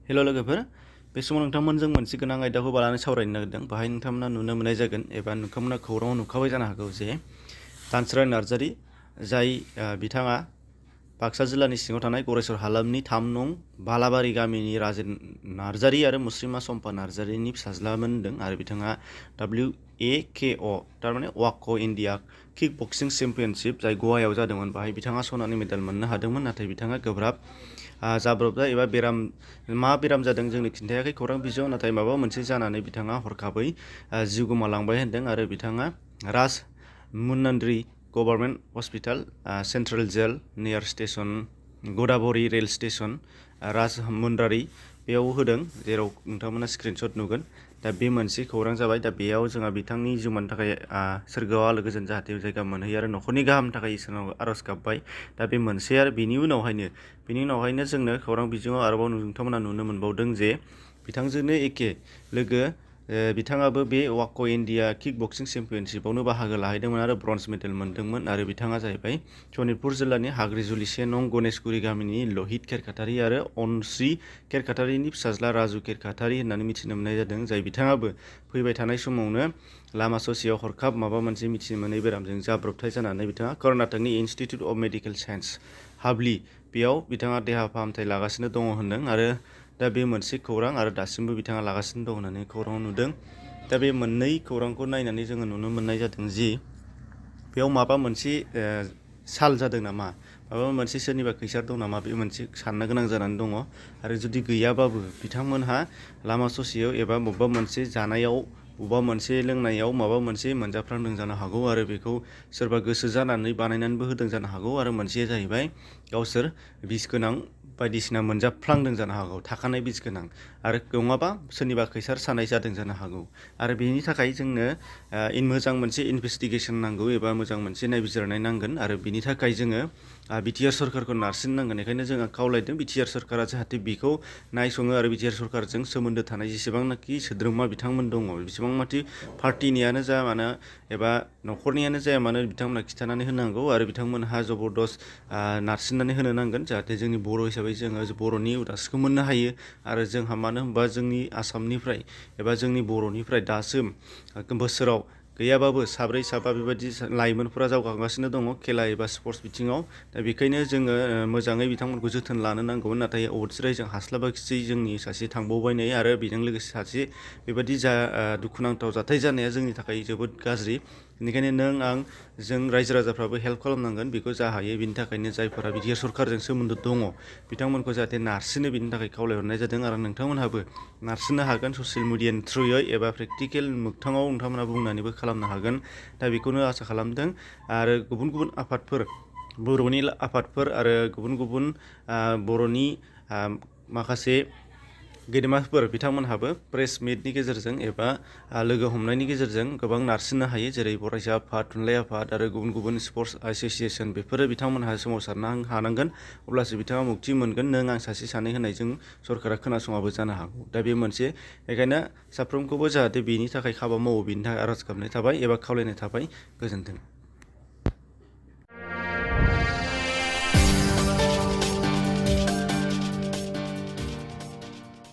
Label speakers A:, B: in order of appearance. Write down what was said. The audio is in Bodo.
A: हेल' लोगोफोर, बे समाव नोंथांमोनजों मोनसे गोनां आयदाखौ लानानै सावरायनो नागिरदों। बाहाय नोंथांमोना नुनो मोननाय जागोन एबा नोंथांमोना खौराङाव नुखाबाय जानो हागौ जे दानसोरां नार्जारी, जाय बिथाङा बाक्सा जिल्लानि सिङाव थानाय गरेस्वर हालामनि 3 नं बालाबारि गामिनि राजेन नार्जारी आरो मुस्रिमा सम्पा नार्जारीनि फिसाज्लामोन होनदों। आरो बिथाङा WAKO थारमाने वाक' इन्डिया किक बक्सिं चेम्पियनशिप जाय गवायाव जादोंमोन, बाहाय बिथाङा सनानि मेडेल मोननो हादोंमोन। नाथाय बिथाङा गोब्राब जाब्रबथाय एबा मा बेराम जादों जोंनो खिन्थायाखै खौरां बिजोङाव, नाथाय माबा मोनसे जानानै बिथाङा हरखाबै जिउ गोमालांबाय होनदों। आरो बिथाङा राजमुन्द्री गभर्नमेन्ट हस्पिटाल, सेन्ट्रेल जेल नियार स्टेशन, गदाबरी रेल स्टेशन, राजमुन्द्री बेयाव होदों, जेराव नोंथांमोना स्क्रिनशट नुगोन। दा बे मोनसे खौरां जाबाय। दा बेयाव जोंहा बिथांनि जिउमानि थाखाय सोरगोआव आलो गोजोन जाहाथे जायगा मोनहैयो आरो न'खरनि गाहामनि थाखाय इसोरनाव आर'ज गाबबाय। दा बे मोनसे। आरो बिनि उनावहायनो जोंनो खौरां बिजोङाव आरोबाव नोंथांमोना नुनो मोनबावदों जे बिथांजोंनो एखे लोगो बिथाङाबो बे वाक' इन्डिया किक बक्सिं चेम्पियनशिपआवनो बाहागो लाहैदोंमोन आरो ब्रन्ज मेडेल मोनदोंमोन। आरो बिथाङा जाहैबाय सनितपुर जिल्लानि हाग्रिजुलि 1 नं गणेशगुरि गामिनि लहित खेरखातारि आरो अनश्री खेरखातारिनि फिसाज्ला राजु खेरखातारि होननानै मिथिनो मोननाय जादों। जाय बिथाङाबो फैबाय थानाय समावनो लामा ससेयाव हरखाब माबा मोनसे मिथिनो मोनै बेरामजों जाब्रबथाय जानानै बिथाङा कर्नाटकनि इन्स्टिटिउट अफ मेडिकेल साइन्स हाबलि बेयाव बिथाङा देहा फाहामथाय लागासिनो दङ होनदों। आरो दा बे मोनसे खौरां, आरो दासिमबो बिथाङा लागासिनो दं होननानै खौराङाव नुदों। दा बे मोननै खौरांखौ नायनानै जोङो नुनो मोननाय जादों जि बेयाव माबा मोनसे साल जादों नामा, माबा मोनसे सोरनिबा खैसार दं नामा, बे मोनसे साननो गोनां जानानै दङ। आरो जुदि गैयाबाबो बिथांमोनहा लामा ससेयाव एबा बबेबा मोनसे जानायाव, बबेबा मोनसे लोंनायाव माबा मोनसे मोनजाफ्लांदों जानो हागौ। आरो बेखौ सोरबा गोसो जानानै बानायनानैबो होदों जानो हागौ। आरो मोनसेया जाहैबाय गावसोर बिस गोनां बायदिसिना मोनजाफ्लांदों जानो हागौ, थाखानाय बिस गोनां। आरो नङाबा सोरनिबा खैसार सानाय जादों जानो हागौ। आरो बेनि थाखाय जोंनो मोजां मोनसे इनभेस्टिगेसन नांगौ एबा मोजां मोनसे नायबिजिरनाय नांगोन। आरो बिनि थाखाय जोङो बिटिआर सरकारखौ नारसिननांगोन। बेखायनो जोङो खावलायदों बिटिआर सरकारा जाहाथे बेखौ नायसङो आरो बिटिआर सरकारजों सोमोन्दो थानाय जेसेबांनाखि सोद्रोमा बिथांमोन दङ, बेसेबांनाखि पार्टिनियानो जा मानो एबा न'खरनियानो जाया मानो, बिथांमोना खिन्थानानै होनांगौ। आरो बिथांमोनहा जबरदस्त नारसिननानै होनो नांगोन, जाहाथे जोंनि बर' हिसाबै जोङो बर'नि उदांस्रिखौ मोननो हायो। आरो जोंहा मानो होनबा जोंनि आसामनिफ्राय एबा जोंनि बर'निफ्राय दासिम बोसोराव गैयाबाबो 4 5 बेबायदि लाइमोनफोरा जौगागासिनो दङ खेला एबा स्पर्ट्स बिथिङाव। दा बेखायनो जोङो मोजाङै बिथांमोनखौ जोथोन लानो नांगौमोन। नाथाय अबथिराय जों हास्लाबाखिसै, जोंनि सासे थांबावबायनाय आरो बेजों लोगोसे सासे बेबायदि दुखुनांथाव जाथाय जानाया जोंनि थाखाय जोबोद गाज्रि। बेनिखायनो नों आं जों रायजो राजाफ्राबो हेल्प खालामनांगोन बेखौ जा हायो। बिनि थाखायनो जायफोरा बिटिआर सरकारजों सोमोन्दो दङ बिथांमोनखौ जाहाथे नारसिनो, बिनि थाखाय खावलायहरनाय जादों। आरो नोंथांमोनहाबो नारसिननो हागोन ससियेल मिडियानि थ्रुयै एबा प्रेक्टिकेल मोगथाङाव नोंथांमोनहा बुंनानैबो खालामनो हागोन। दा बेखौनो आसा खालामदों। आरो गुबुन आफादफोर, बर'नि आफादफोर आरो गुबुन बर'नि माखासे गेदेमाफोर बिथांमोनहाबो प्रेस मिटनि गेजेरजों एबा लोगो हमनायनि गेजेरजों गोबां नारसिननो हायो। जेरै फरायसा आफाद, थुनलाइ आफाद आरो गुबुन स्पर्ट्स एस'सियेसन, बेफोरो बिथांमोनहा सोमावसारनो हानांगोन। अब्लासो बिथाङा मुक्ति मोनगोन। नों आं सासे सानै होननायजों सरकारा खोनासङाबो जानो हागौ। दा बे मोनसे। बेखायनो साफ्रोमखौबो जाहाथे बेनि थाखाय हाबा मावो, बेनि थाखाय आर'ज गाबनाय थाबाय एबा खावलायनाय थाबाय। गोजोन्थों।